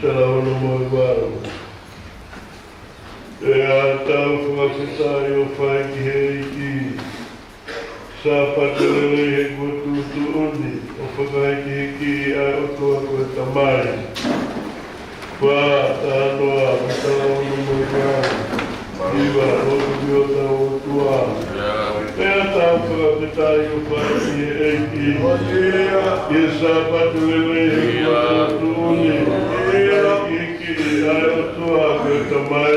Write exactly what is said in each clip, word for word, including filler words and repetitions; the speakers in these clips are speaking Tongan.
Tala ono mo e valu. Pea tau fakafetaʻi ʻo fai ki he ʻEiki, Sāpate lelei he kuo tuʻutuʻuni, ʻo fakahīkihikiʻi ʻa e ʻOtua ko e Tamai. Fā, talanoa, mo e tala ono mo e valu. Hiva, lotu ki hotau ʻOtua. Pea tau fakafetaʻi ʻo fai ki he ʻEiki, ʻi he Sāpate lelei he kuo tuʻutuʻuni, ʻo fakahīkihikiʻi ʻa e ʻOtua ko e Tamai.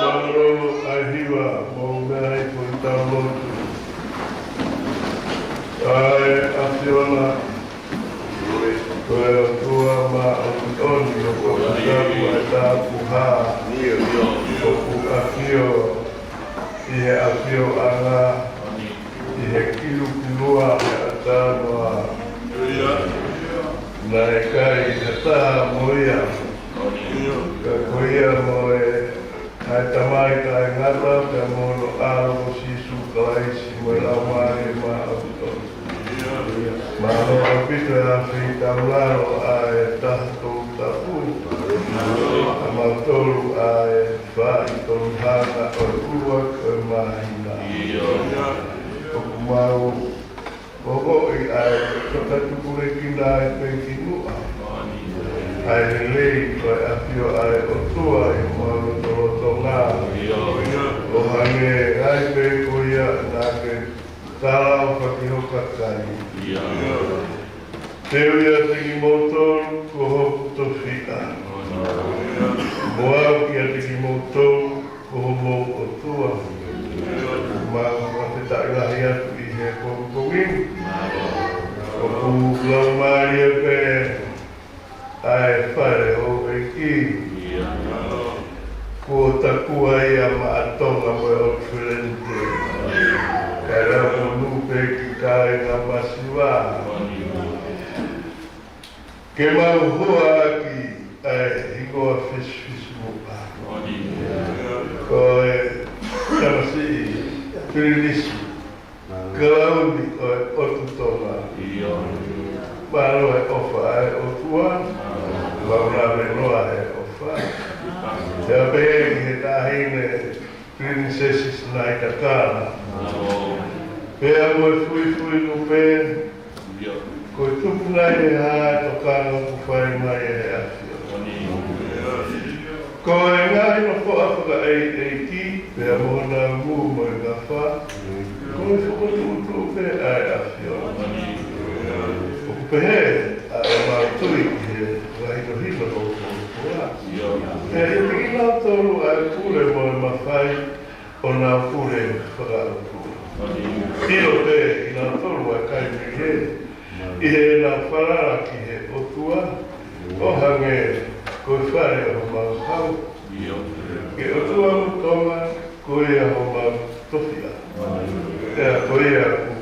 Mālō ʻa e hiva mo e meʻa ʻi he foʻi tau lotu. ʻA e ʻAfiona, ko e ʻOtua māʻoniʻoni, ʻoku fakatapu ʻa e tāpuhā, ʻoku ʻafio ʻi he ʻafioʻanga, ʻi he kilukilua he ʻatanoa. Naʻe ʻikai ha taha mo ia, ka ko ia mo e, ʻa e Tamai taʻengata, pea mo hono ʻAlo ko Sīsū Kalaisi, mo e Laumālie Māʻoniʻoni. Mālō ʻaupito e ʻafio taulalo ʻa e Taha Tolu Tapu. ʻA mautolu ʻa e faʻahitaʻu hanga ʻo e ʻuluaki ʻo e māhina. ʻOku mau ongoʻi ʻa e fakatupulekina ʻa e pekinuʻa, ʻa e lelei ʻo e ʻafio ʻa e ʻOtua ʻi homau lotolotonga. ʻO hangē ai pē ko ia naʻa ke tala ʻo fakahoko ʻa e kakai. Te u ʻiate kimoutolu ko hoku tofiʻa, mo au ʻiate kimoutolu ko homou ʻOtua. Mau fakafetaʻi lahi atu ʻi he pongipongi ni. ʻOku laumālie pē ʻa e fale ʻo e ʻEiki. Kuo takua ia maʻa Tonga mo e ʻOtu Felenite. Kae lava monū pē ki he kāinga masiva. Ke mau hoa ʻaki ʻa e hingoa fisifisimuʻa. Ko e tamasiʻi Pilinisi Kalauni ʻo e ʻOtu Tonga. Mālō e ʻofa ʻa e ʻOtua. Mau lave noa he ʻofa. Pea pehē ki he Taʻahine Pilinisesi Sinaitakala. Pea mo e fuifui lupe, ko e tupu nai ʻe hā e tokanga ʻoku fai mai ʻe he ʻAfiona. Ko e ngaahi nofoʻa fakaʻeiʻeiki, pea mo honau ngū mo e ngafa, ko e fokotuʻutuʻu pē ʻa e ʻAfiona. Pehē ʻa ʻemau tui ki he fakahinohino ʻo e ʻOtua. Pea ʻiate kinautolu ʻa e pule mo e mafai ʻo ʻenau pule fakaʻotua. ʻIo pē kinautolu ʻa e kakai mei hē, ʻi heʻenau falala ki he ʻOtua, ʻo hangē ko e fale ʻo homau hau. Ke ʻOtua mo Tonga, ko ia homau tofiʻa. Pea ko ia ʻoku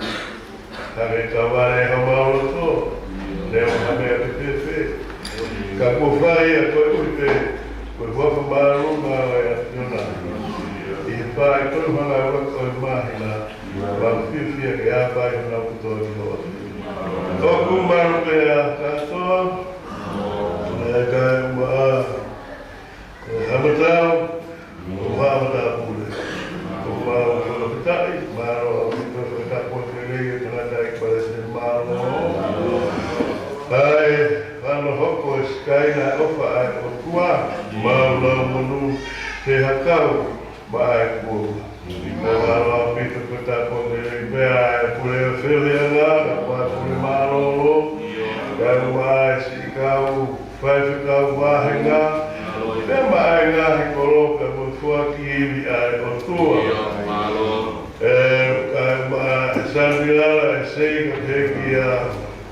hangē ka vale homau loto, neongo ha meʻa fēfē. Ka kuo fai ia koeʻuhi pē ko e huafa māʻolunga ʻo e ʻAfiona. ʻI he fai ko e hanga ua ko e māhina, mau fiefia ke ʻapaʻapa honau kotoa ki hoʻo ʻAfio. ʻOku mālō pē ʻa kātoa, naʻe kai maʻa ʻe hamatau, ʻo hamatau pule. ʻOku mau fakafetaʻi, mālō ʻaupito fakatapu atu lelei ʻa e tangataʻeiki palesiteni, mālō. ʻA e fānau hoko e sikaina ʻofa ʻa e ʻOtua, mau lau monū he hakau maʻa e kuonga. Mau mālō ʻaupito fakatapu atu lelei pē ʻa e pule ʻo e feohiʻanga, kae ʻumaʻā e pule mālōlō, kae ʻumaʻā e siʻi kau faifekau vāhenga, pea maʻa e ngaahi kolo pea mo e foaki ivi ʻa e ʻOtua. ʻE, kae ʻumaʻā e Sanilala, ʻe Sei, kae pehē kia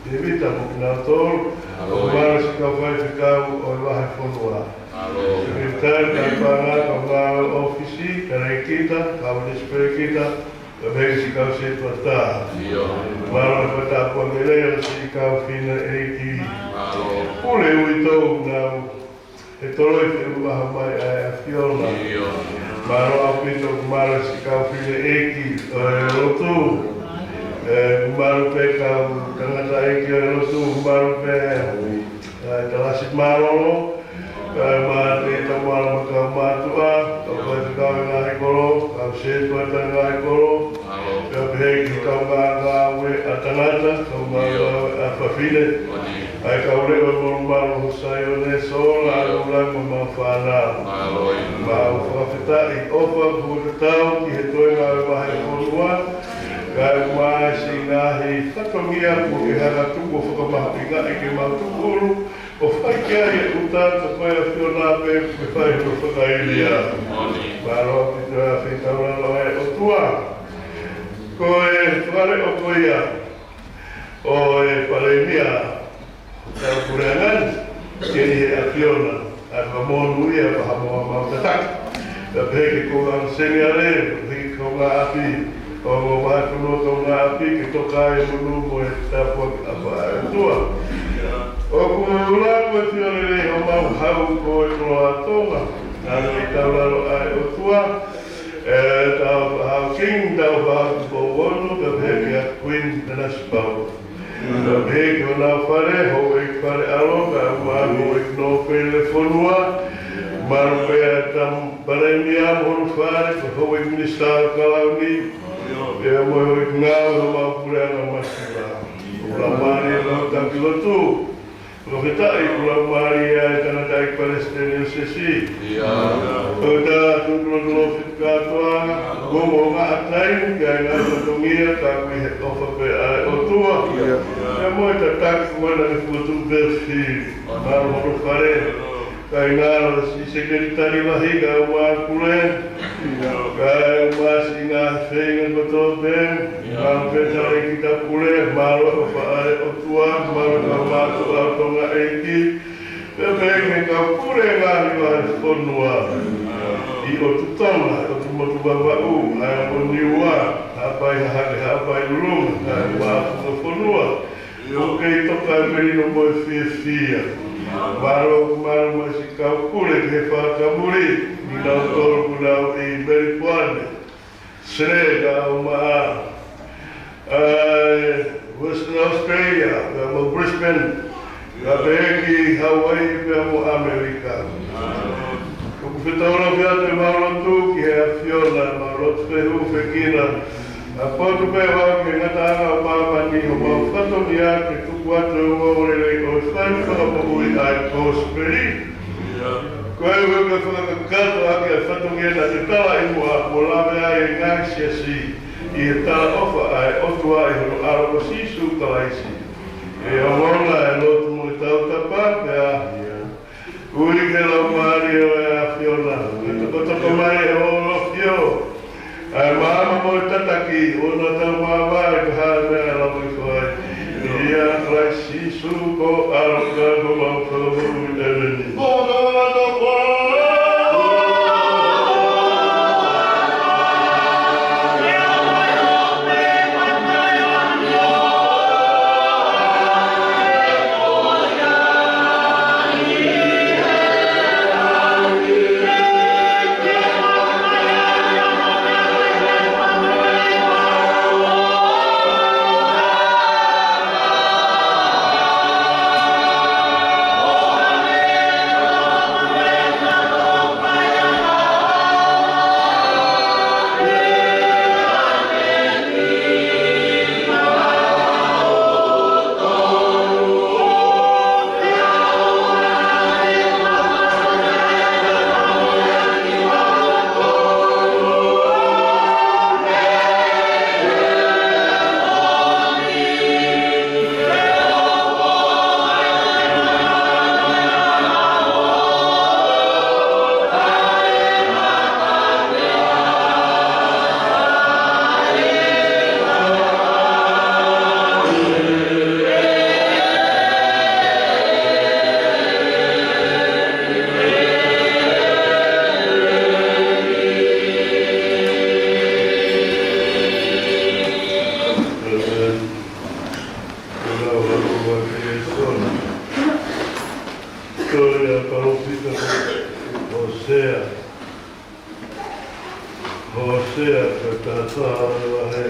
Tēvita mo kinautolu, ʻo mālō siʻi kau faifekau ʻo e vahefonua. Sekelitali, kau paʻanga, kau ngāue ʻōfisi, talēkita, kau lesipelekita, kae pehē ki siʻi kau setuata. Mālō e fakatapu atu lelei ʻa siʻi kau fineʻeiki. Pule uitou nau he toloi feʻumaha mai ʻa e ʻAfiona. Mālō ʻaupito, mālō siʻi kau fineʻeiki ʻo e lotu. ʻE, mālō pē kau tangataʻeiki ʻo e lotu, mālō pē ʻa e kalasi mālōlō, kae ʻumaʻā e tamala mo e kau mātuʻa, kau faifekau ʻi he ngaahi kolo, kau setuata ʻi he ngaahi kolo, kae pehē ki he kau ngāue ʻa tangata, kau ngāue ʻa fafine, ʻa e kau leʻo ʻo e Molumalu ʻo Saione, Sola, ʻa e ʻUluaki mo homau fānau. Mau fakafetaʻi, ʻofa kuo tatau ki he toenga ʻo e vahefonua, kae ʻumaʻā siʻi ngaahi fatongia kuo ke hanga ʻo tuku ʻo fakamahuʻingaʻi ke mau tuku ʻulu, ʻo fai ki ai e ʻuta, ka ko e ʻAfiona pē ʻoku ke fai hono fakaivia. Mālō ʻaupito ʻa e fetaulaki ʻa e ʻOtua. Ko e fale ʻo ko ia ʻo e palēmia, ʻa e puleʻanga ni, ke ʻi he ʻAfiona, ʻa e fakamonūʻia pea mo homau tataki. Kae pehē ki he kau seniale, pehē ki he kau ngāue ʻapi, ʻo mo vahefonua kau ngāue ʻapi, ke toka ai e monū mo e tāpuaki ʻa e ʻOtua. ʻOku mau lau ko e fiefia lelei homau hau ko e koloa Tonga, ʻa e taulalo ʻa e ʻOtua, ʻe tau hau King, tau hau Tupou Ono, kae pehē kia Queen Nanasipauʻu. Kae pehē ki honau fale, houʻeiki fale ʻalo, kae ʻumaʻā houʻeiki nōpele fonua, mālō pē ʻa e tama palēmia mo hono fale, ko e houʻeiki minisitā ʻo e kalauni, pea mo e houʻeiki ngāue ʻo homau puleʻanga masiva. ʻOku laumālie ʻa e taki lotu, fakafetaʻi ʻoku laumālie ʻa e tangataʻeiki palesiteni ʻo e siasi. ʻOku tau tukulotolo kātoa, ko e ngaahi taimi, kae ngaahi fatongia, ka ʻoku ʻi he ʻofa pē ʻa e ʻOtua. Pea mo e tataki kuo na ke fokotuʻu pē fili, mālō hono fale. Kae ngalo siʻi sekelitali lahi kae ʻumaʻā e pule. Kae ʻumaʻā siʻi ngaahi feinga kotoa pē. Mālō pē talēkita pule, mālō e ʻofa ʻa e ʻOtua, mālō e kau mātuʻa ʻo Tonga ʻEiki. Pea pehē ki he kau pule ngaahi vahefonua. ʻI ʻOtu Tonga, ʻOtu Motu Vavaʻu, ʻa e ʻOtu Niua, Haʻapai Hahake, Haʻapai Lulunga, kae ʻumaʻā e funga fonua. ʻOku kei toka e melino mo e fiefia. Mālō, mālō mo e siʻi kau pule ki he fakatamuli, kinautolu ʻoku nau ʻi Melipoane, Senē kae ʻumaʻā ʻa e Western Australia, kae ʻumaʻā Brisbane, kae pehē ki Hawaii pea mo ʻAmelika. ʻOku fetaulaki atu ʻemau lotu ki he ʻAfiona, mau lotu fehūfekina ʻa e potu pē ʻo e ngataʻanga ʻo māmani, ʻo mau fatongia ke tuku atu e ongoongolelei ʻo e fai fakamoʻui ʻa e kosipeli. Ko e ʻuhinga ke fakakakato ʻaki ʻa e fatongia naʻa ke talaʻi muʻa kuo lave ai e ngaahi siasi ʻi he talaʻofa ʻa e ʻOtua ʻi hono ʻAlo ko Sīsū Kalaisi. ʻE ongona e lotu mo e tautapa pea ia. Ui ke lau mālie ʻo e ʻAfiona. Ke tokotoko mai ʻe ho ʻAfio. ʻA e maama mo e tataki, ʻo na tau māvae ke hā e meʻa ʻe lau ki ai. ʻIa Kalaisi Sīsū ko e ʻAlo ko homau Fakamoʻui, ʻēmeni. Ko e lau ʻa e ʻOtua ki he ʻEfesō. Ko e palōfita ko Hōsea. Hōsea ko e taha taha ʻo e vahe.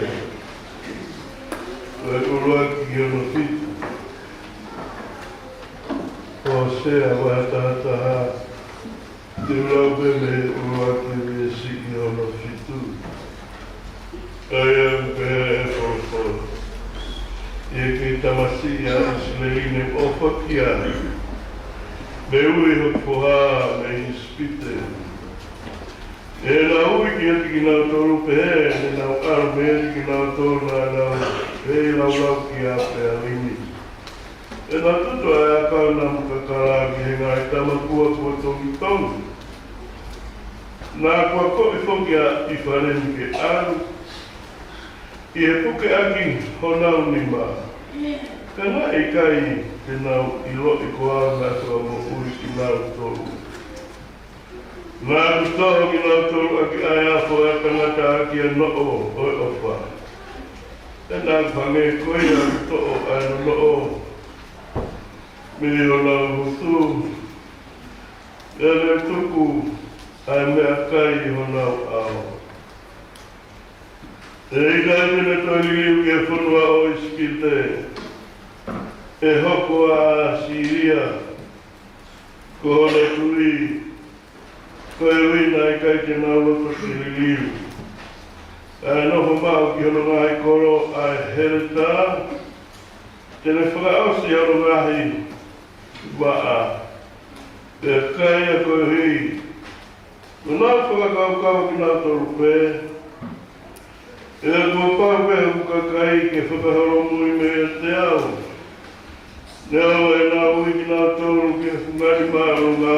Ko e ʻuluaki ki hono fitu. Hōsea vahe taha taha. Te u lau pē mei he ʻuluaki veesi ki hono fitu. ʻA ia ʻoku pehē ʻe he folofola: ʻA e kau tamasiʻi ʻa ʻIsileli ne u ʻofa ki ai, mei he ui hoku foha mei ʻIsipite. ʻE nau ui kiate kinautolu pehē, ʻe nau ʻalu meiate kinautolu naʻa nau feilaulau ki ʻApelahame. ʻE nau tutu ʻa e ʻakau namu kakala ki he ngaahi tama kuo tongitongi. Naʻa kuo kovi foki ʻa ʻIfalemi ke ʻalu ʻi he pukeʻaki honau nima. Ka naʻe ʻikai te nau ʻiloʻi ko au naʻe fakamoʻui kinautolu. Naʻa ku toho kinautolu ʻaki ʻa e afo ʻa e tangata ʻaki ʻa e noʻo ʻo e ʻofa. ʻE naʻa ku hangē ko ia ʻoku toʻo ʻa e nonoʻo mei honau ngutu, ʻe ne tuku ʻa e meʻakai ʻi honau ʻao. ʻE ʻikai te ne toe liliu ki he fonua ʻo ʻIsipite, ʻe hoko ʻa ʻAsīlia ko hono tui, koeʻuhi naʻe ʻikai te nau loto ke liliu. ʻE nofo maʻu ki hono ngaahi kolo ʻa e heletā, te ne fakaʻosi hono ngaahi vaʻa. Pea ko ia koeʻuhi naʻa nau fakakaukau kinautolu pē, ʻe kuo pau pē hoku kakai ke fakaholomui meiate au. Neongo ʻenau ui kinautolu ki he fungani māʻolunga,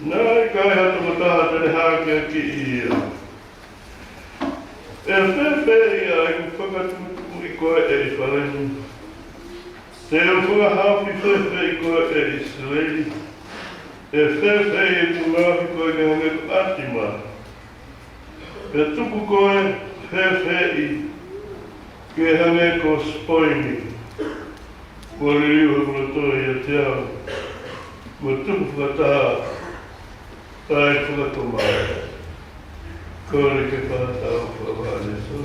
naʻe ʻikai ha tokotaha te ne hakeakiʻi ia. ʻE fēfē ia ʻa ʻeku fakatuʻutuʻu ʻi koe, ʻe ʻIfalemi? Te u fakahaofi fēfē ʻi koe, ʻe ʻIsileli? ʻE fēfē ʻeku ngaohi koe ke hangē ko ʻAtima? ʻE tuku koe fēfē ke hangē ko Sipoini? Kuo liliu hoku loto ʻiate au, kuo tupu fakataha ʻa e fakatomala. Kole ke fakatau fakavale so.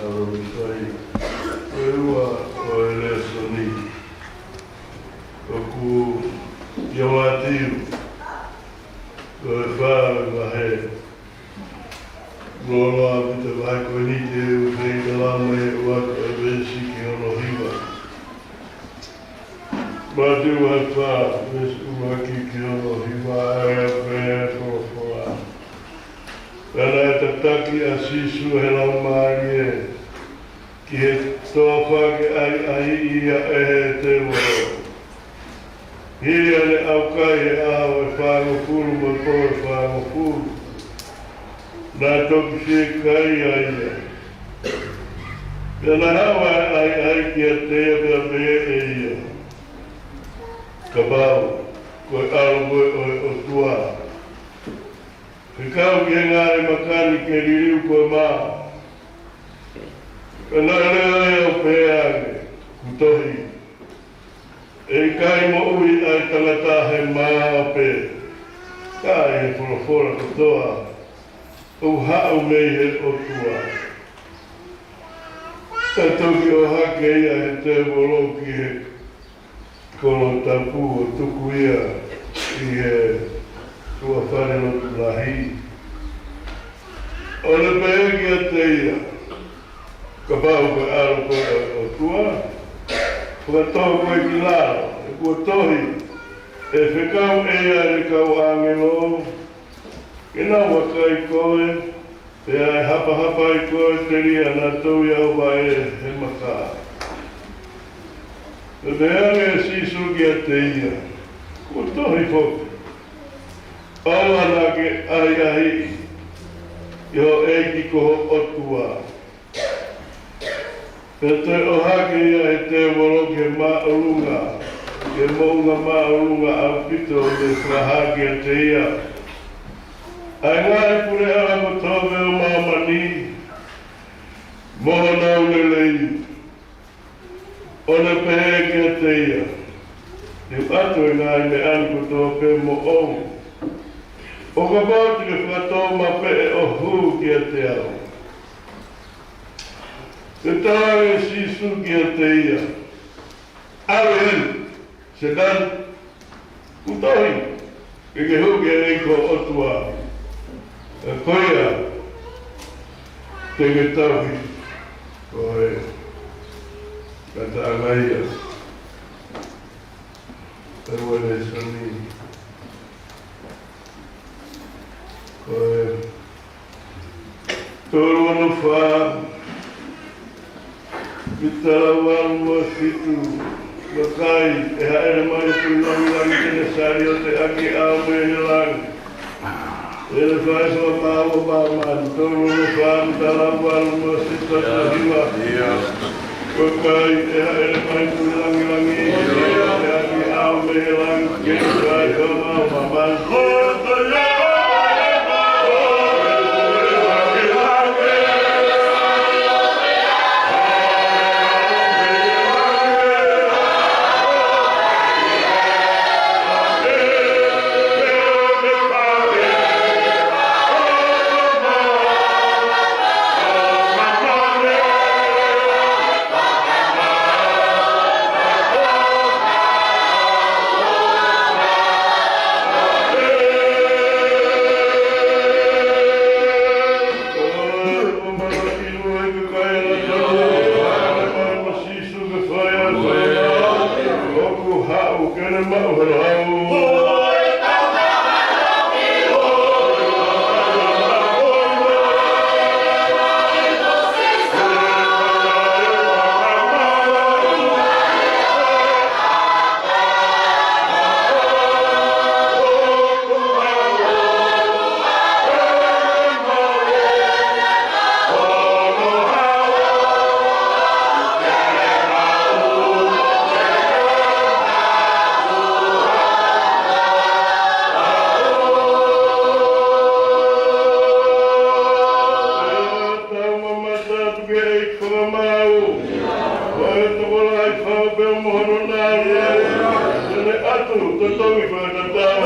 Tau fai ko e ua ʻo e lēsoni. ʻOku ʻia Mātiu, ko e fā vahe. Loloa ʻaupito vahe ko eni te u feinga ʻo lau mai ʻa e veesi ki hono hiva. Mātiu vahe fā, veesi ʻuluaki ki hono hiva, ʻa ē pehē ʻa e folofola. Pea naʻe tataki ʻa Sīsū ʻe he Laumālie ki he toafa ke ʻahiʻahiʻi ia ʻe he tēvolo. Hili ʻene ʻaukai he ʻaho ʻe fāngofulu mo e pō ʻe fāngofulu, naʻe toki fiekaia ia. Pea naʻe haʻu ʻa e ʻahiʻahi kiate ia, pea pehē ʻe ia, Kapau ko e ʻAlo koe ʻo e ʻOtua, fekau ki he ngaahi maka ni ke liliu ko e mā. Pea naʻe lea ia ʻo pehē ange, Kuo tohi, ʻE ʻikai moʻui ʻa e tangata he mā pē, ka ʻi he folofola kotoa ʻoku haʻu mei he ʻOtua. Pea toki ʻohake ia ʻe he tēvolo ki he kolo tapu ʻo tuku ia ʻi he tuʻa falelotu lahi, ʻo ne pehē kiate ia, Kapau ko e ʻAlo koe ʻo e ʻOtua, fakatō koe ki lalo, he kuo tohi, ʻE fekau ʻe ia ʻene kau ʻāngelo ke nau vakai koe, pea ʻe hapahapai koe telia naʻa tau ia ʻo vaʻe he maka. Pea pehē ange ʻe Sīsū kiate ia, Kuo tohi foki, ʻOua naʻa ke ʻahiʻahiʻi ʻa ho ʻEiki ko ho ʻOtua. Pea toe ʻohake ia ʻe he tēvolo ki he māʻolunga, ki he moʻunga māʻolunga ʻaupito, ʻo ne fakahā kiate ia ʻa e ngaahi puleʻanga kotoa pē ʻo māmani mo honau lelei, ʻo ne pehē kiate ia, Te u ʻatu ʻa e ngaahi meʻa ni kotoa pē moʻou, ʻo kapau te ke fakatōmapeʻe ʻo hū kiate au. Pea talaange ʻe Sīsū kiate ia, ʻAlu heni, Sētane, kuo tohi, ʻIkai ke hū ki he ʻEiki ko ho ʻOtua. Pea ko ia te ke tauhi. Ko e ngataʻanga ia ʻo e lēsoni. Ko e tolu ono fā, Pita valu ua fitu. Vakai, ʻe hāʻele mai ʻa e Tuʻi langilangi ʻi heʻene saliote ʻaki e ʻao mei he langi. ʻE ne fai fakamaau ʻo māmani. Tolu ono fā, Pita valu ua fitu, ʻa e hiva. Vakai, ʻe hāʻele mai ʻa e Tuʻi langilangi ʻi heʻene saliote ʻaki e ʻao mei he langi. Ke ne fai fakamaau ʻo māmani. Tau mamata atu ki he ʻEiki fakamaau. Ko e tokolahi fau pē mo hono nāunau. Te ne ʻatu, totongi ko e tatau.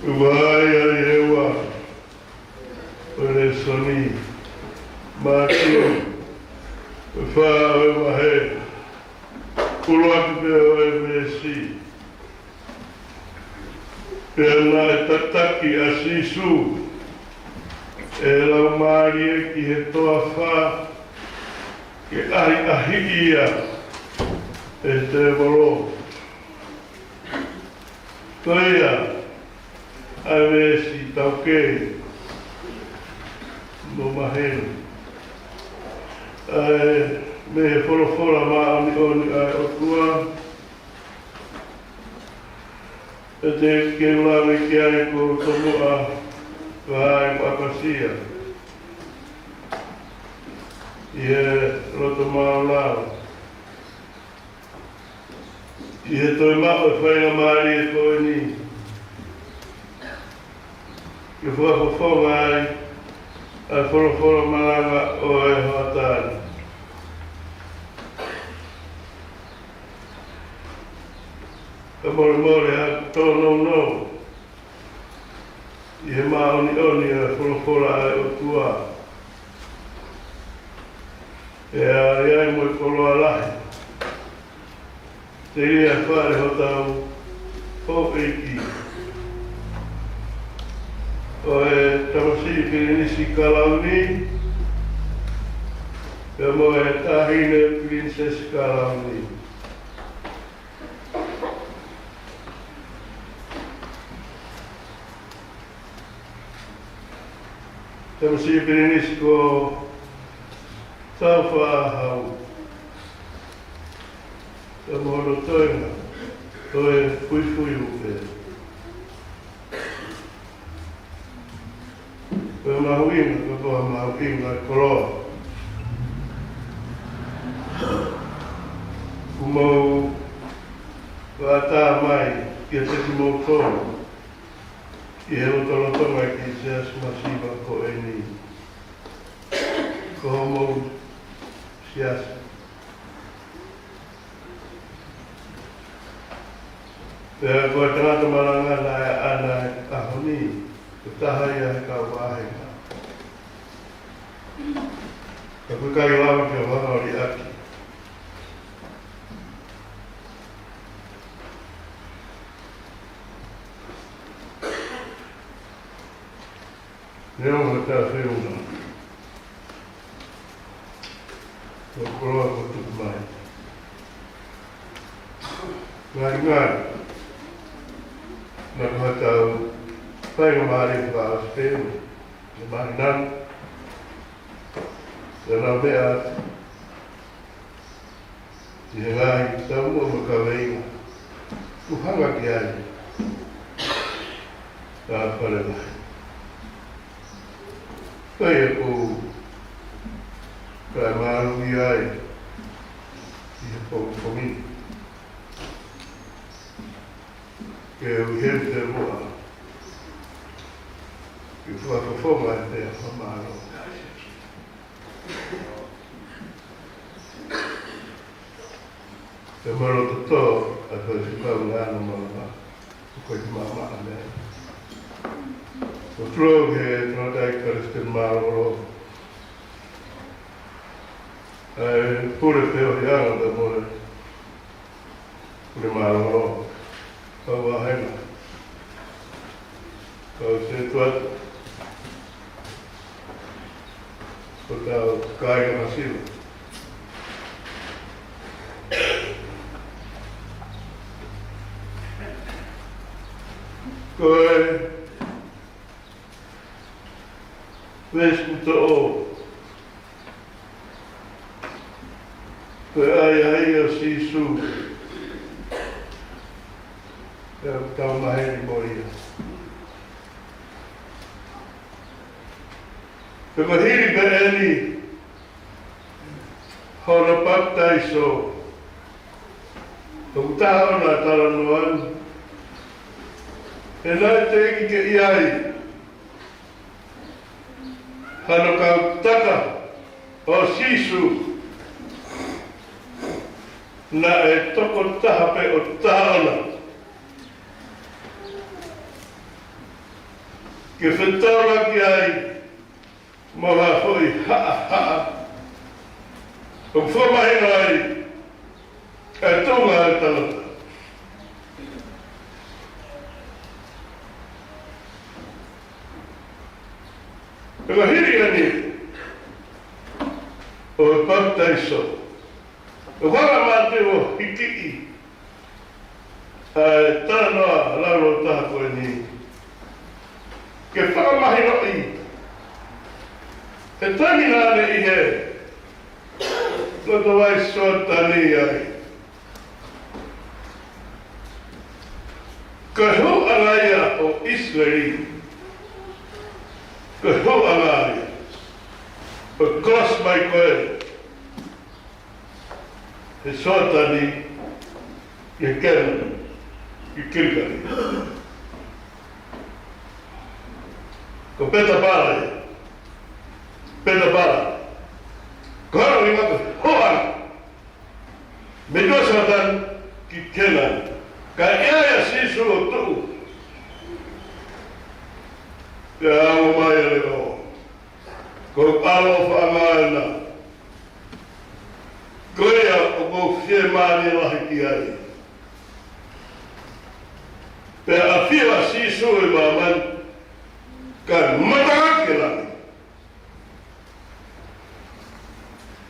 Vakai ʻa e ua ʻo e lēsoni, Mātiu, fā ʻo e vahe, ʻuluaki pē ʻo e veesi. Pea naʻe tataki ʻa Sīsū ʻe he Laumālie ki he toafa ke ʻahiʻahiʻi ia ʻe he tēvolo. Ko ia ʻa e veesi taukei mo maheni ʻa e, mei he folofola māʻoniʻoni ʻa e ʻOtua. ʻE te ke lave ki ai ko tomuʻa, vakai ʻapasia ʻi he loto māʻulalo ʻi he toe maʻu e faingamālie ko eni ke fakafofonga ai ʻa e folofola malanga ʻo e hoʻatā ni. Kae molemole ʻa e tōnounou ʻi he māʻoniʻoni ʻa e folofola ʻa e ʻOtua. ʻE ʻi ai mo e koloa lahi telia fale hotau houʻeiki ʻo e tamasiʻi Pilinisi Kalauni, pea mo e taʻahine Pilinisesi Kalauni. Tamasiʻi Pilinisi ko Taufaʻāhau, pea mo hono toenga, ko e Fuifuiupe. Ko e mahuʻinga, ko e mahuʻinga e koloa kuo mou fakaʻatā mai kiate kimoutolu ʻi he lotolotonga ʻi he siasi masiva ko eni. Ko homou siasi. Pea ko e tangata malanga naʻe ʻaʻana he ʻaho ni, ko e taha ia he kau vāhenga. Ka ʻoku ʻikai lava ke u hanga ʻo liʻaki. Neongo ʻeta feʻunga, ko e koloa kuo tuku mai, ngali ngali, naʻa ko hatau faingamālie fakaʻosi pē ʻe māhina, ʻe nau meʻa ʻi he ngaahi taumuʻa mo e kaveinga kuo hanga ki ai ʻa e fale lahi. Ko ia ʻoku ou kae mālō ai ʻi he pongipongi ni ke u hempe muʻa ke fakafofonga ʻa e fakamālō. Ke mālō toto ʻa e faifekau ngāue māmā, ʻoku ʻikai ke maʻamaʻa meʻa. Ko tulou he tangataʻeiki Palesiteni mālōlō, ʻa e pule feohiʻanga pea mo e pule mālōlō, kau vāhenga, kau sētuata, ko hotau kāinga masiva. Ko e veesi kuo toʻo, ko e ʻahiʻahiʻi ʻo Sīsū, pea tau maheni mo ia. Pea ko e hili pē eni hono papitaiso, ʻoku taha ʻona ʻa e talanoa ni, he naʻe teʻeki ke ʻi ai hano kau taka ʻo Sīsū naʻe toko taha pē ʻo taha ʻona. ke fetaulaki ai mo ha foʻi haʻahaʻa ʻoku fakamahino ai e tuʻunga ʻo e tangata. Pea hili ʻeni ʻo e papitaiso, ʻoku ala Mātiu ʻo hikiʻi ʻa e talanoa laulōtaha ko eni ke fakamahinoʻi e taimi naʻa ne ʻi he lotuvai Sioatani ai, ko e hūʻanga ia ʻo ʻIsileli, ko e hūʻanga ia ʻo e kolosi mai ko ē ʻe Sioatani ki Kena, ki Kilikali. Ko Peta Pala ia. Peta Pala. Ko hono ʻuhinga ko e hūʻanga mei tuʻa Sioatani ki Kena. Kae ʻai ʻa Sīsū ʻo tuʻu. Pea ʻomai ʻa e leʻo. Ko e ʻaloʻofaʻanga ena. Ko ia ʻoku ou fiemālie lahi ki ai. Pea ʻafio ʻa Sīsū ʻi māmani, kae matahā ki langi.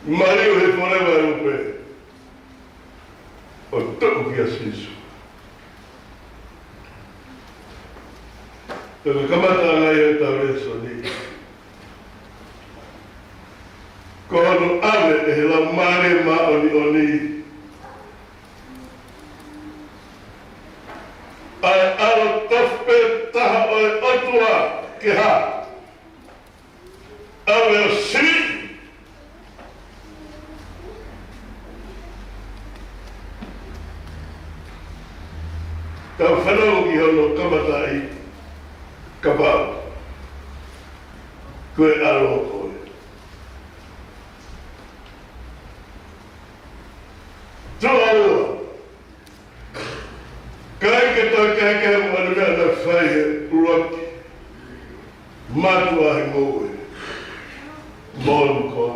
Maliu he fale ʻa e lupe ʻo tuʻu kia Sīsū. Pea ko e kamataʻanga ia ʻo ʻetau lēsoni, ko hono ʻave ʻe he Laumālie Māʻoniʻoni ʻa e ʻAlo tofu pē taha ʻo e ʻOtua ke hā? ʻAve ʻo sivi. Tau fanongo ki hono kamataʻi, kapau ko e ʻAlo koe. Tuʻa ua. ʻIkai ke toe kehekehe mo e meʻa naʻe fai he ʻuluaki mātuʻa he ngoue. Moʻoni koā?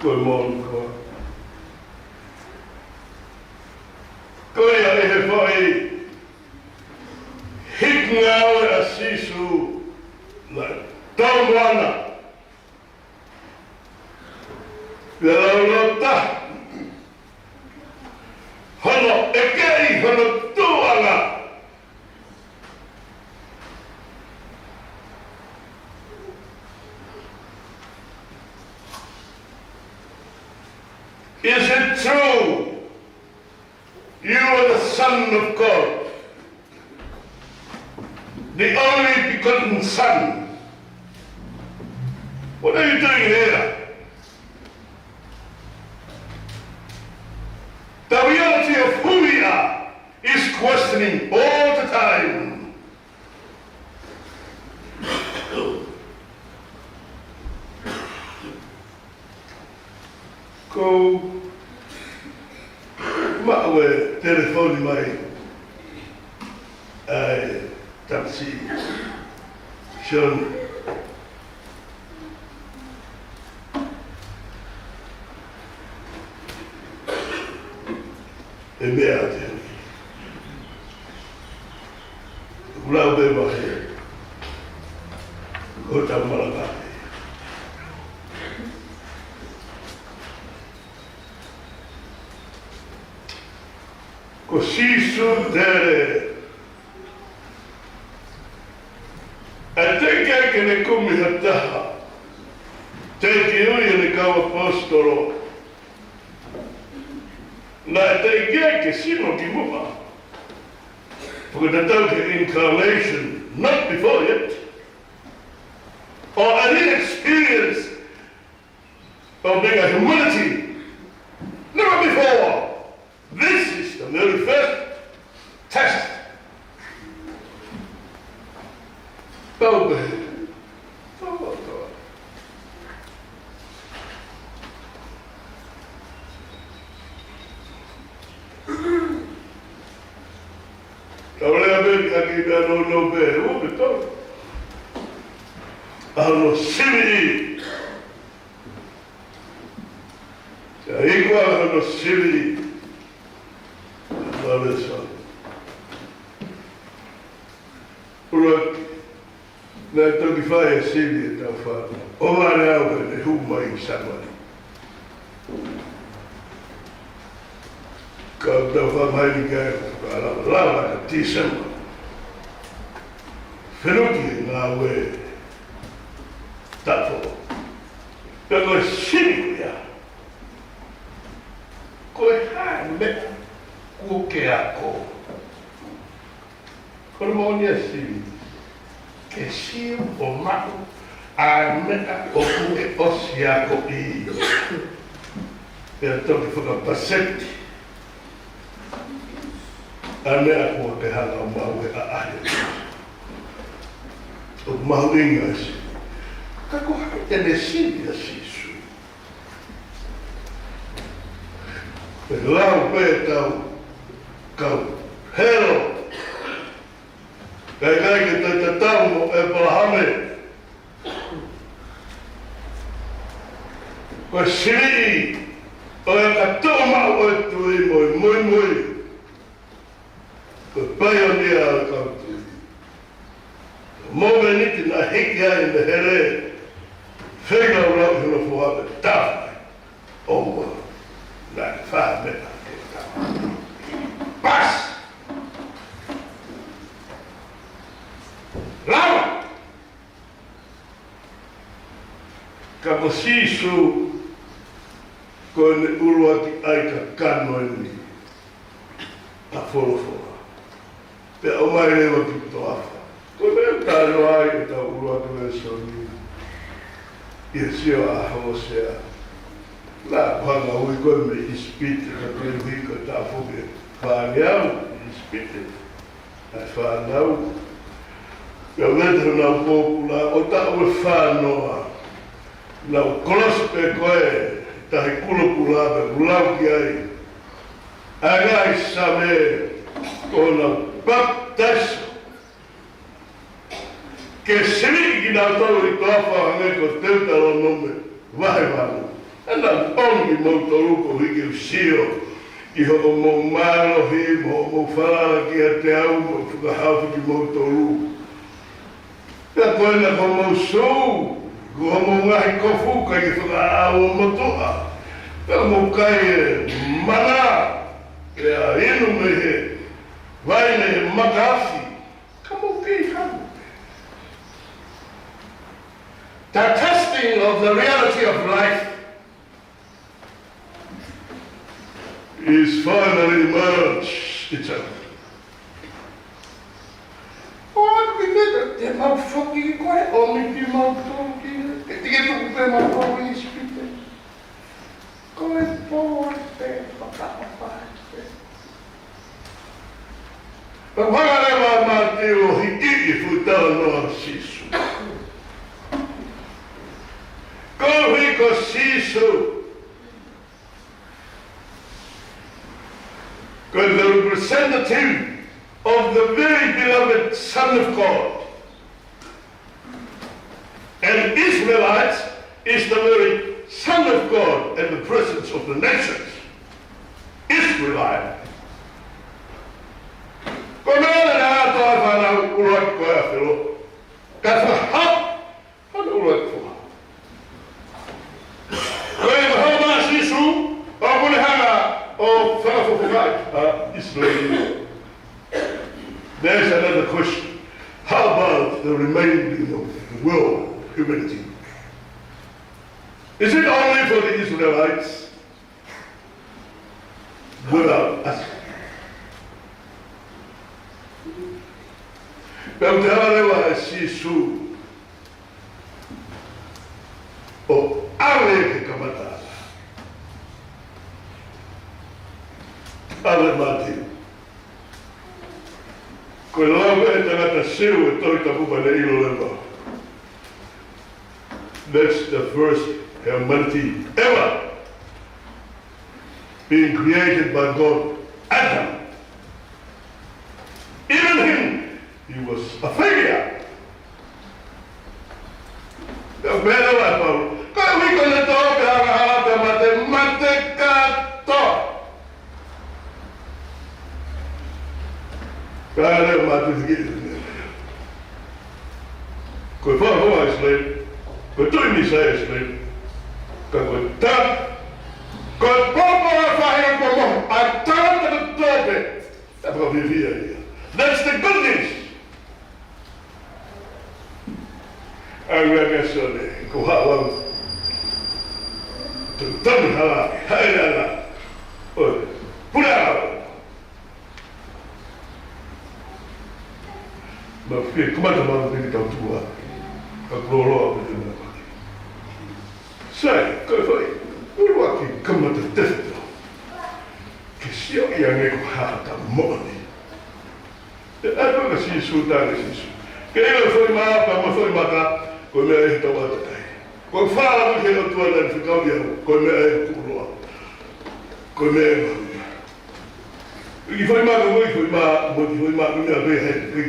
Ko e moʻoni koā? Ko ia ʻi he foʻi hiki ngāue ʻa Sīsū, naʻe tau moana. Pea laulōtaha hono ʻekeʻi hono tuʻuʻanga. Is it true you are the Son of God, the only begotten Son? What are you doing here? The reality of who we are is questioning all the time. Ko e maʻu e telefoni mai ʻa e takisi. Sione. E meʻa te. Kulau pē mahe. Ko ta malaka. Ko Sīsū tele. ʻE teʻeki ke ne kumi ha taha. Teʻeki ui ʻene kau ʻaposetolo. Naʻe teʻeki ke sino ki muʻa. Ko e tatau ki he incarnation, not before yet. Or any experience of being a humanity, never before. This is the very first test. Tau pē. Tau pē. Tau lea pē ʻaki pea nounou pē, ua pe tolu. ʻA hono siviʻi. Ia, ʻi he ʻoku hono siviʻi. Lave sa. ʻUluaki, naʻe toki fai e sivi ʻetau fānau. ʻO vale au ʻene hū mai ʻi Sāmani. Ka tau fakamahino ki ai, ka lava, lava ʻa Tīsema. Fenuki e ngāue taʻu foʻou. Pea ko e sivi ko ia. Ko e hā e meʻa kuo ke ako? Ko hono moʻoni ʻa e sivi. Ke sio ʻo maʻu ʻa e meʻa ʻoku ke ʻosi akoʻi. Pea toki fakapaseti ʻa e meʻa kuo ke hanga ʻo maʻu he ʻaʻahi. ʻOku mahuʻinga ʻa e sivi. Ka ko hai te ne sivi ʻa Sīsū? Pea lau pē tau kau helo. Kae ʻikai ke tau tatau mo ʻĒpalahame. Ko e siviʻi ʻo e ʻakatuʻu maʻu ʻo e tui mo e muimui. Ko e paionia ʻa e kau tui. Mōmeniti naʻe hiki ai ʻene hele, feilaulau ʻi hono foha pea tafa. ʻOua, naʻe fai meʻa ke tafa. Pasi! Lava! Ka ko Sīsū, ko ʻene ʻuluaki ʻai kakano eni ʻa e folofola. Pea ʻomai leva ki he toafa. Ko e meʻa ʻoku tau ʻilo ai ʻetau ʻuluaki lēsoni. ʻI he sio ʻa Hōsea. Naʻa ku hanga ʻo ui koe mei ʻIsipite, ka koeʻuhi ko e tafoki ʻa e fānau ʻi ʻIsipite. ʻA e fānau. Pea ʻoku ʻi ai honau pōpula ʻo taʻu ʻe fā noa. Nau kolosi pē ko e tahi kulokula pea kulau ki ai. ʻA e ngaahi Same ko honau papitaiso. Ke siviʻi kinautolu ʻi he toafa hangē ko Teutalōnome vahe valu. ʻE nau ʻomi kimoutolu koeʻuhi ke u sio ki hoʻomou mālohi mo hoʻomou falala kiate au mo fakahaofi kimoutolu. Pea ko ena ko homou sū, ko homou ngaahi kofu ʻikai ke fakaʻau ʻo motuʻa. Pea mou kai e mana, pea inu mei he vai mei he maka afi. Ka mou kei hanu. The testing of the reality of life is finally emerged itself. ʻO atu ki te, te mau foki ko e ʻomi kimautolu ki, ke tike tuku pē mautolu ʻi ʻIsipite. Ko e pō pē, fakaʻapaʻapa pē. Pea hanga leva ʻa Mātiu ʻo hikiʻi e fuʻu talanoa ʻo Sīsū. Koeʻuhi ko Sīsū ko e representative of the very beloved Son of God. An Israelite is the very Son of God in the presence of the nations. Israelite. Ko e meʻa naʻe ʻatā ʻa e fānau ʻuluaki ko e ʻafelo. Ka fakahā, hano ʻuluaki foha. Ko e maha ma Sīsū, ʻoku ne hanga ʻo fakafofongaʻi ʻa ʻIsileli. There's another question. How about the remaining of the world, humanity? Is it only for the Israelites? Without us? Pea ʻoku tala leva ʻe Sīsū ʻo ʻave ke kamata. ʻAve Mātiu. Ko e lau ʻe he tangata Siu e Tohi Tapu pea ne ʻilo leva. That's the first humanity ever being created by God, Adam. Even him, He was a failure. Pea pehē leva ʻe Paula, ko e ʻuhi ko ʻene tō pea angahala pea mate, mate kātoa. Pea lea ʻa Mātiu ki he, ko e folofola ʻa ʻIsileli, ko e tuʻi mīsaia ʻa ʻIsileli, ka ko e ta-, ko e pōpoaki ʻa e faʻahinga kuo mohe, ʻa e tangata kotoa pē, ʻa e fakafiefia ia. That's the good news. ʻA ia, ʻa ia, Sione, ko haʻu au. Tau tau hala, haʻele hala. ʻOi, pule hala. Ma fie kamata ma fie tau tua. Ka kuo loloa pē te ma. Sai, ko e foʻi ʻuluaki kamata tefito. Ke sio ia nge ko hata moʻoni. ʻE ʻai ʻa Sīsū, tā ʻa Sīsū. Ke ʻilo e foʻi mā, pea mo e foʻi maka, ko e meʻa ʻi he tau ʻātakai. Ko e fala ki he ʻOtua naʻe fekau au, ko e meʻa ʻi he kuloa. Ko e meʻa ʻi he mahuʻinga. ʻI he foʻi mā, ko e foʻi mā, mo e foʻi mā, ko e meʻa pē ʻi he, ko e,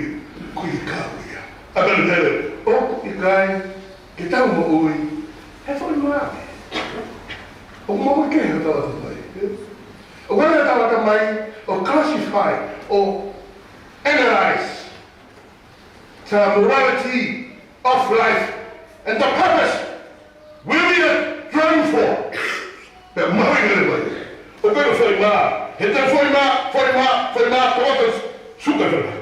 ko e kau ia. ʻA ka le hele, ʻoku ʻikai ke tau moʻui he foʻi mā. ʻOku moʻui kehe hotau ʻatamai. ʻOku ʻi ai hotau ʻatamai, ʻo classify, ʻo analyze the morality of life and the purpose we are trying for. Pea mahuʻinga leva ia. ʻOku ʻi ai e foʻi mā, he te foʻi mā, foʻi mā, foʻi mā, tō atu, suka foʻi mā.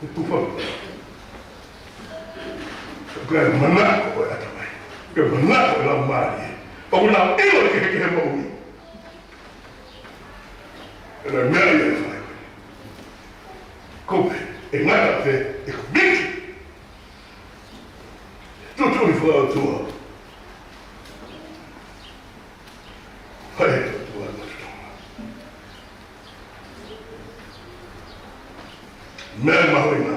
ʻE tufa. ʻOku ʻi ai e manako ʻo e ʻatamai. ʻOku ʻi ai e manako ʻo e laumālie. ʻOku nau ʻilo e kehekehe moʻui. ʻE nau meʻa ia ʻe fai. Ko e, ʻe ngata pē, ʻe miki. Tuʻutuʻuni fakaʻotua. Fai e ʻOtua ʻa Tonga. Meʻa mahuʻinga.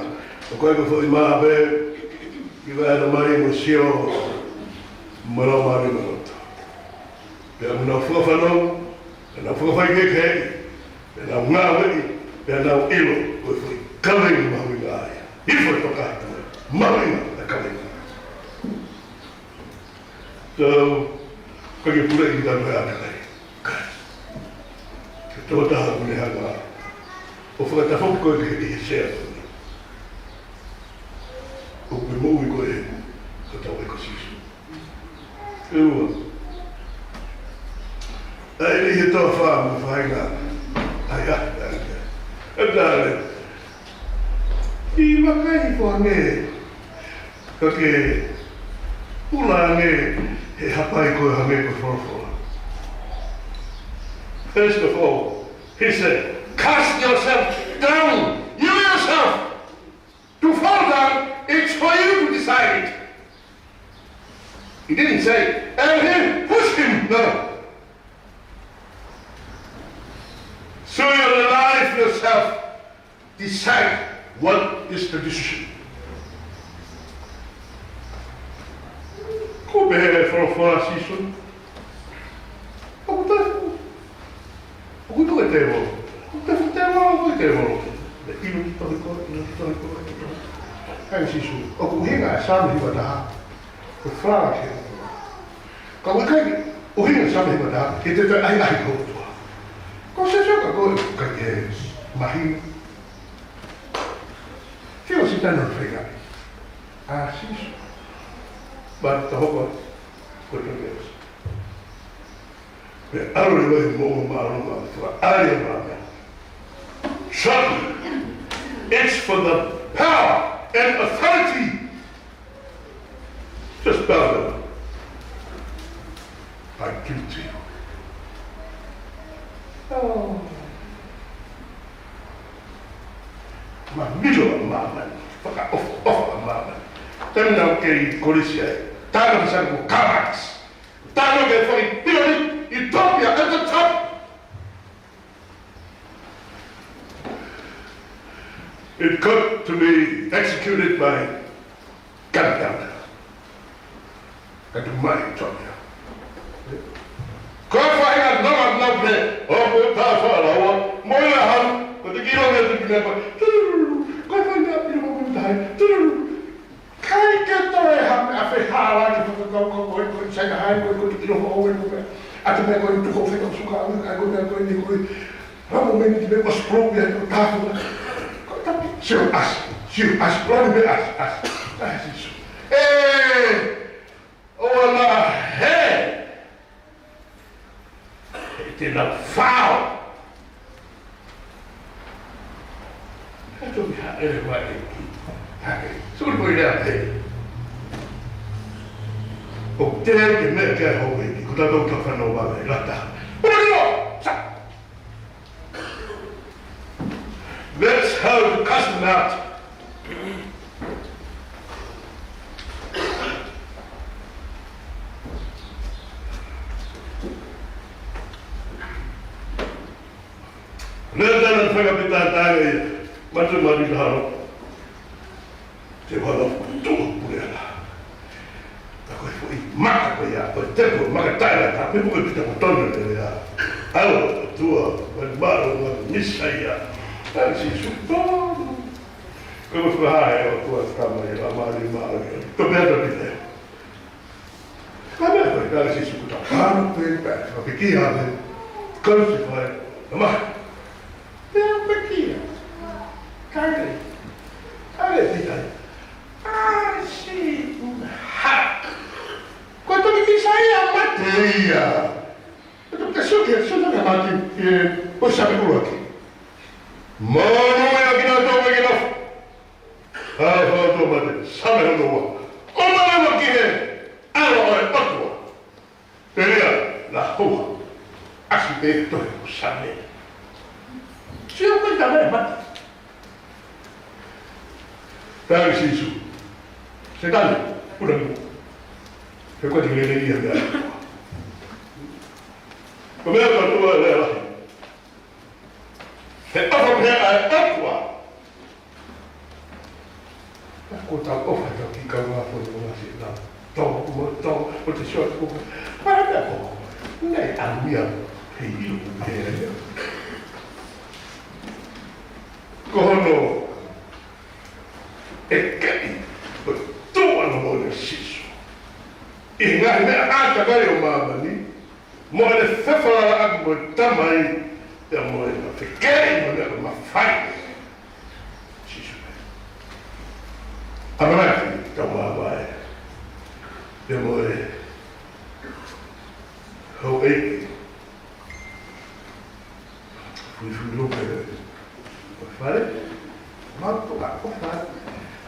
ʻOku ʻi ai e foʻi mā pē, ʻi he ʻatamai mo sio, mo e laumālie mo e loto. Pea mo nau fakafanongo, pea nau fakafaikehekeheʻi, pea nau ngāueʻi, pea nau ʻilo, ko e foʻi kaveinga mahuʻinga ia. Hifo e tokahi ko e mahuʻinga e kaveinga. So, ko e ke pule ʻi tanu e ʻatamai. Ke tō taha mo ne hanga ʻo fakatafoki koe ki he sea ko eni. ʻOku ke moʻui koe, ko tau e ko Sīsū. ʻE ua. ʻAi ni he tō fā mo fainga. ʻAi, ʻai, ʻai, ʻai. ʻE tale. ʻI vakai ko ange. Ka ke pula ange he hapai ko e hangē ko e folofola. First of all, he said, cast yourself down, you yourself. To fall down, it's for you to decide it. He didn't say, and he pushed him. No. So you realize yourself, decide what is the decision. Ko e pehē e folofola ʻa Sīsū. ʻOku tau ʻOku ʻi ai e tēvolo. ʻOku ʻi ai e tēvolo, ʻoku ʻi ai e tēvolo. ʻIlo ki tohi ko, ʻilo ki tohi ko, ʻilo ki tohi ko. Kae Sīsū, ʻoku ʻuhinga e Saame hiva taha. Ko e fala ke. Ka ʻoku ʻikai ʻuhinga e Saame hiva taha, ke te toe ʻahiʻahi ki ho ʻOtua. Ko e sio ka ko e kai ke mahi. Sio si tano fega. ʻA Sīsū. Ba toho ko, ko e toki ʻosi. Pea ʻalu leva ʻi he moʻunga māʻolunga, fakaʻali e māmani. Son, it's for the power and authority. Just bow down. I give to you. Oh. Māmani ʻo māmani. Fakaʻofoʻofa ʻo māmani. Taimi naʻa ku kei kolisi ai. Taimi naʻa ku sani ko Karl Marx. Tano ke fai pilani ʻi Topia at the top. It got to be executed by gunpowder. Ka tu mai Topia. Ko e fai a nonga nau pe, ʻo ko e tā falaua, mo ia hau, ko te kilo me te pine pa. Ko e fai a Meʻa ko eni tuku fai ka suka, meʻa ko eni, meʻa ko eni ko eni. Ramo meni ki meʻa ko spro ia ko tafu. Ko tapi, sio ʻasi, sio ʻasi, pulani meʻa ʻasi, ʻasi. ʻAi Sīsū. ʻE, ʻoua naʻa hē. ʻE te nau fao. Ka toki hāʻele mai ʻEiki. Hake. Suli ko i lea pē. ʻOku teʻeki ke meʻa ke houʻeiki. Ko tatou ka fanau vave. Lata. Ua ni o! Sa! That's how you cast them out. Lea tana fai ka pita tana ia. Matu matu taharo. Te wala kutu pule ala. Ka ko e foʻi maka ko ia, ko e tepo maka taila ta, pe ko e pita ko tonu te lea. Au, tua, wani maro, wani misa ia. Tau Sīsū tonu. Ko e fakahae o tua tama ia, a mali maro ia. To pea to pita. Ka meʻa ko e tau Sīsū kuta. Ano pe, pe, pe, pe, ki ave. Crucify. Ama. Pea pe kia. Kare. Kare pita. ʻAsi, ha. Ko e toki Mīsaia mate ia. Ko e toki Sīsū, Sīsū ka mate, ē, ʻo Sāme ʻuluaki. Manu ia kinautolu ʻoku nofo. ʻA e fakaʻotua mate, Sāme hono ua. ʻOmai mo ki he ʻAlo ʻo e ʻOtua. Telia, la hoa. ʻAsi pē tohi ʻo Sāme. Sio ko e tama e mate. Tau Sīsū. Sētane, puna mu. He ko e lele ia mea. Ko e meʻa ka tua lea lahi. He ʻofa pē ʻa e ʻOtua. Ko tau ʻofa tau ki ka ngā fono ngā si nā. Tau mo tau, o te short book. Para mea ko. Nei a mia he ilu he. Ko hono ʻEiki, ko e tuʻa na mo ne Sīsū. ʻI he ngaahi meʻa ʻātakai ʻo māmani, mo ʻene fefalalaʻaki mo e Tamai, pea mo ʻene fekeʻi mo ʻene mafai. Sīsū. ʻAmanaki, tau māmani. Pea mo e houʻeiki. Fuifui lope. Ko e fale. Mau tuka ko fale.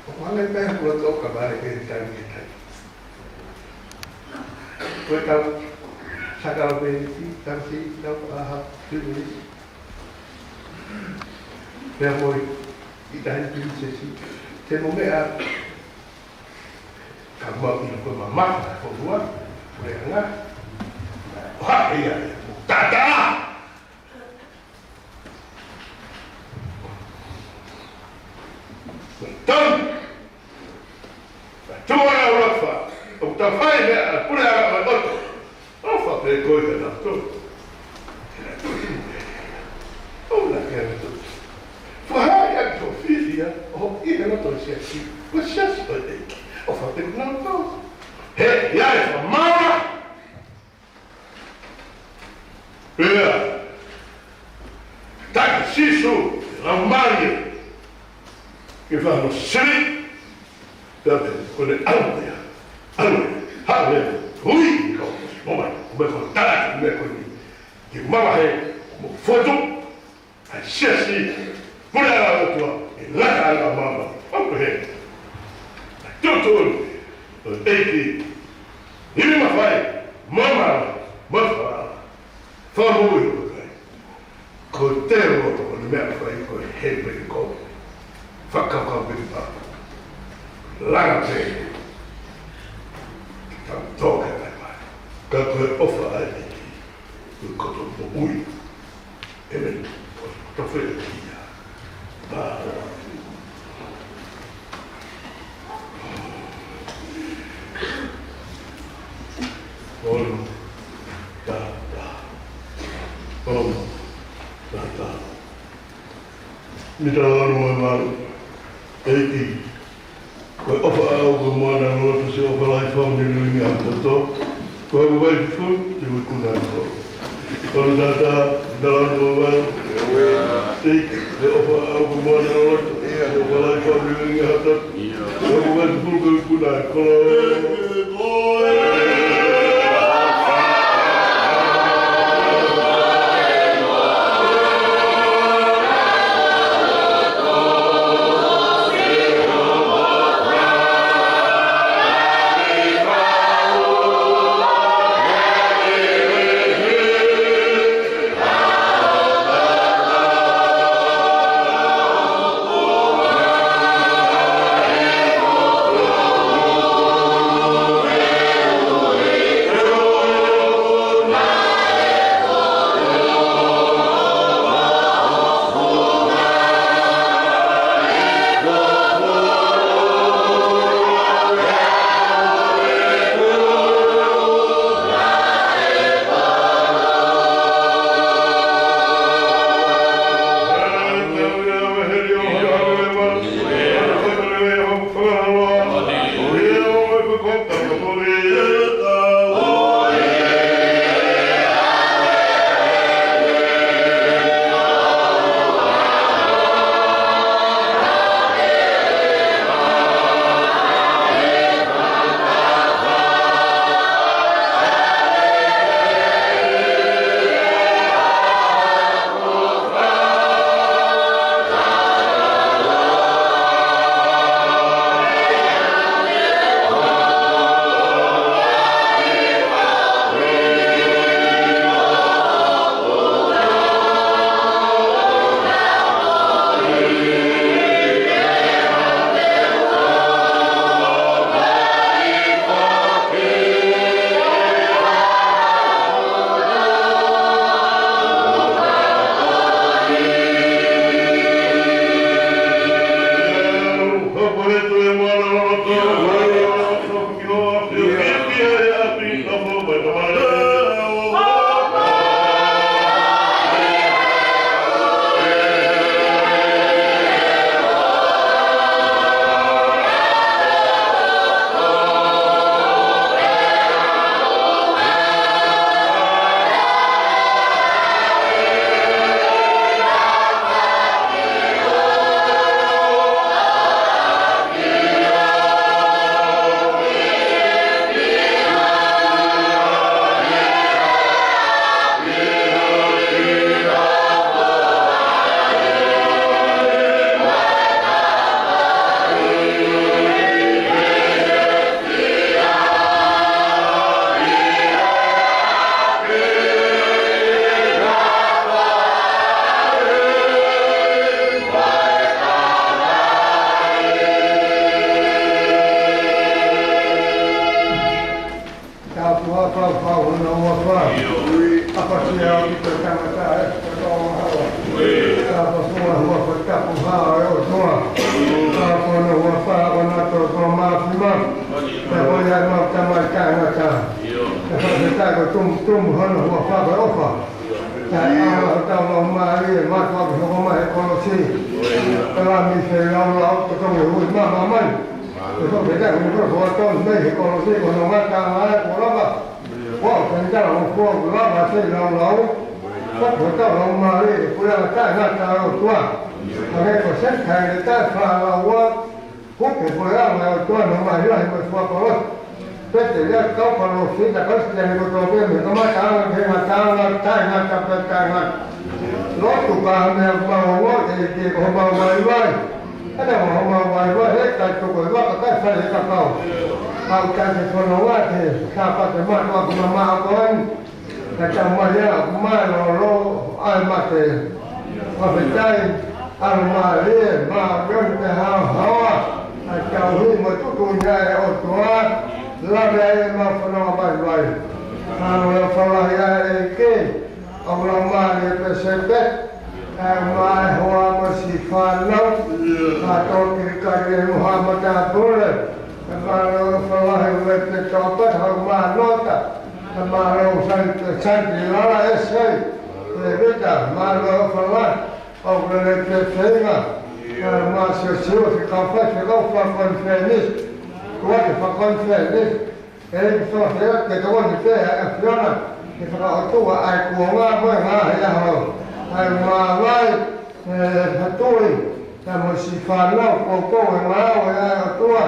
ʻOku hanga pē ʻe he loto ʻo ka vale ke tau ke tai. Ko e tau sakalamēniti, tau si, tau ʻaho, Jubilee. Pea mo e ʻi tahi Pilinisesi. Te mo meʻa ka mau ʻilo ko e mamafa, ko e ua, ko e anga. ʻO haʻu ia, ia, mo tata. Tau. Tau ʻa e ʻuluaki fā. ʻOku tau fai meʻa, pule ʻa e ʻOtua. ʻOfa pē koe kia nautolu. Kia nautolu. ʻOua naʻa kia nautolu. Fakahā ʻaki ho fiefia, ʻo ʻi he loto ʻo e siasi. Ko e siasi ʻo e ʻEiki. ʻOfa pē kia nautolu. He, ia e fakamaau. Pea. Taki Sīsū, lau mai. Ke fano sili. Pea pē, ko e ʻalu ia. ʻAlu ia. Haʻu ia. Ui, ko, mo mai. Ko mai ko tala, ko mai ko ni. Ke mamahe, mo fotu. ʻA e siasi, pule ʻa e ʻOtua, ʻe laka ʻa māmani. ʻOku he. Tuʻutuʻuni, ʻo e ʻEiki. Nimi mafai, mama, mafa. Fakamoʻui ʻo kai. Ko te loto, ko e meʻa fai, ko e hei pē ko. Fakakaukau pē pā. Langa pē. Tau tō ke kai mai. Ka ko e ʻofa ʻa e ʻEiki. Ko e koto moʻui. ʻĒmeni. Tofe ia. Mālō. Ono. Tata. Ono. Tata. Mita ono mo e valu. ʻEiki. Ko e ʻofa ʻaʻau ko e moana lotu, siʻofa lahi fau ni luingi a poto. Ko e vai fun, te ui kuna poto. Kolo tata, dala mo wai. Thank you. He ʻofa ʻa ʻoku moana o loto. He ʻofa lahi ko mi ringa hata. He ʻofa lahi ko mi puna kolo. Tapu ha fau fau na ua fa. Apa sia o ki te tangata e te tau mahawa. Tapu fua hua fa tapu ha o e ʻOtua. Tapu na ua fa o na to to ma fi ma. Tapu ia ma tama i tangata. Tapu te taku tum tum hana ua fa ko ʻofa. Tae ʻaho ʻo tau lau mālie, mātuʻaki hoko mai he kolosi. Tala mi se lau lau, ko tongi hui mama mai. Ko tongi taku ni ko tongi mai he kolosi, ko no ngata ngai ko lava. Ko au tani tala mo ko lava se lau lau. Ko ko tau lau mālie, ko lava tae ngata ʻOtua. Ka ke ko sen kai le tae fa lau ua. Kuke ko e anga ʻo e ʻOtua no mai lahi mo e fua kolosi. Pete ia kau kolosi ta kasi te ane ko tō pē me kamata anga ke ngata anga tae ngata pē tae ngata. Lotu ka mea mau ongo e ke ko mau vaivai. Ana mau mau vaivai he kai toko e vaka kai fai he kakau. Au kai te fono wa te sapa te mato aku na maa ko ani. Ka tau mai ia, mālōlō, ʻai mate. Fakafetaʻi, ʻalu mālie, māʻoniʻoni pea haohaoa. ʻA tau hi mo tuku ia e ʻOtua, lave ai e mau fononga vaivai. Mālōlō falahi ʻa e ʻEiki, ʻoku lau mālie pē sepe, ʻa e mai hoa mo si fānau, ka tō kirikari e muha mo tāpule, ka mālōlō falahi ue te tōpat hau mānota, Ka mālō sai te santi lala e sai. Te vita, mālō fala. ʻOku lele te feinga. Ka mā sio sio se kau fai se kau fa konfenis. Kua te fa konfenis. E ki so se ke toko ni te a Fiona. Ke fakaʻotua ʻa e kuonga mo e ngaahi ʻaho, ʻa e māvae, ʻa e hatui, pea mo siʻi fānau, koukou ʻi he ngāue ʻa e ʻOtua.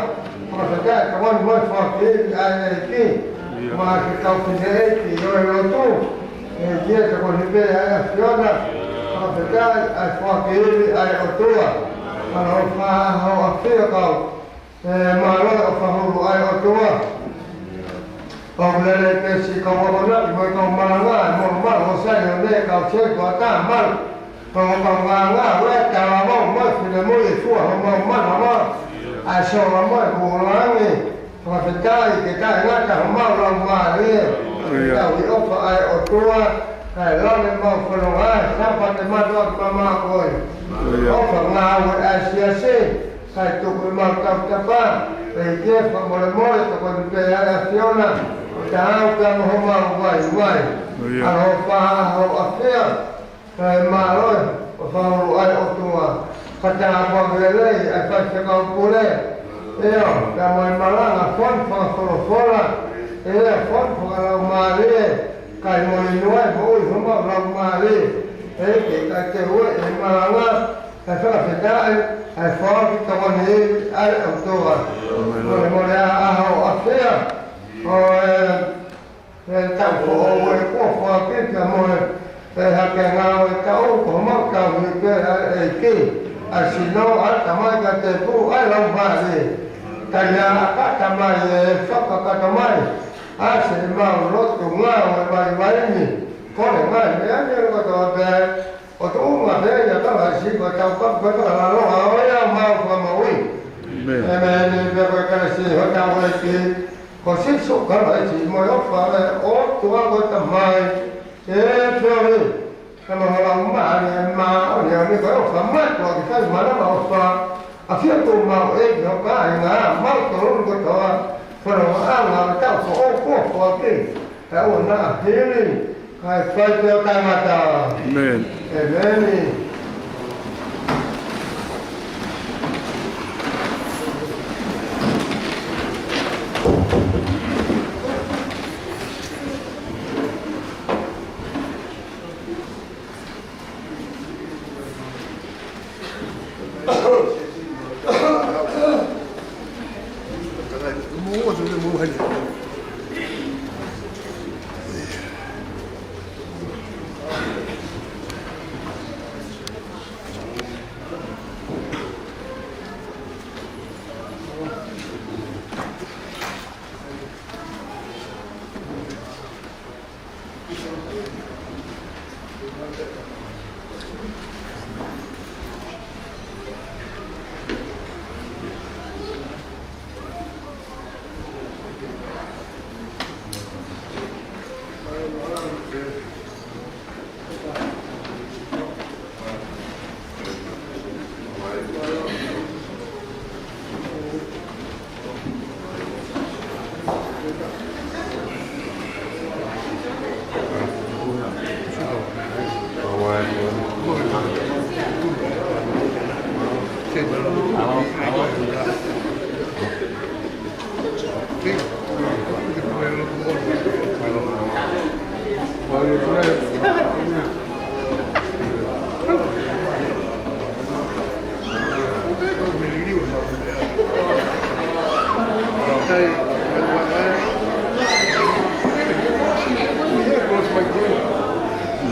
Fakafetaʻi, tokoni mo e foaki ʻa e ʻEiki. Mo e kau fineʻeiki ʻo e lotu. ʻEiki, tokoni pē ʻa e ʻAfiona. Fakafetaʻi ʻa e foaki ʻa e ʻOtua. Mālō e ʻofa ʻa e ʻAfiona kau ʻE mālō e ʻofa hulu ʻa e ʻOtua. ʻOku lelei pē siʻi kau akonaki mo e kau malanga, mo e mālō ʻo Saione, kau sētuata malu. Ko e kau ngāngāue, talavou mo e finemui, ʻe fua homau manava. ʻA e sola mo e vūlangi. Fakafetaʻi ke taʻengata homau laumālie. ʻIo. Tauhi ʻofa ʻa e ʻOtua. Kae lave ʻemau fononga, Sāpate mātuʻaki maʻa koe. ʻIo. ʻOfa ngāue ʻa e siasi. Kae tuku ʻemau tautapa, ʻEiki, fakamolemole, tokoni pē ʻa e ʻAfiona, ʻo taau pea mo homau vaivai. ʻIo. ʻAlo ʻofa ʻa ho ʻAfio, kae mālō e ʻofa hulu ʻa e ʻOtua. Fakataha mo e lelei ʻa e faifekau pule. ʻIo, pea mo e malanga, fonu fakafolofola. ʻIo, fonu fakalaumālie. Kae moʻui ʻa e moʻui homau laumālie. ʻEiki, kae ke ue e malanga, kae fakafetaʻi, kae foaki tokoni ʻa e ʻOtua. Molemole ʻa ho ʻAfio, ʻo e, e taʻu foʻou ʻe kuo foaki pea mo e, e hake ngāue taʻu, ko homau tauhi pē ʻa e ʻEiki, ʻa e sino, ʻa e tamai kae tēpū ʻa e laumālie. Talia ʻa e tamai e fakakakato mai, ʻa siʻemau lotu ngāue vaivai ni, kole mai meʻa ni kotoa pē, ʻo tuʻunga pē ʻia Kalaisi ko e taukapo pē ʻa e ʻaloʻofa ʻo e ʻOtua mo homau Fakamoʻui. ʻĒmeni. ʻĒmeni. Pea ko e kelesi ʻa hotau ʻEiki ko Sīsū Kalaisi mo e ʻofa ʻa e ʻOtua ko e Tamai, ʻa e feohi ʻa e Laumālie Māʻoniʻoni, ko e ʻofa mātuʻaki fai mana ma ʻofa ʻa e ʻAfio, tuʻu maʻu ʻEiki ʻo kāinga, mau toloni kotoa, folofola ʻa e taʻu foʻou kuo foaki, taʻu ʻo na hili, kae fai pē ʻo taʻengata. ʻĒmeni. ʻĒmeni.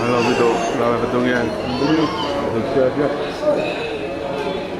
Mālō ʻaupito, lava fatongia.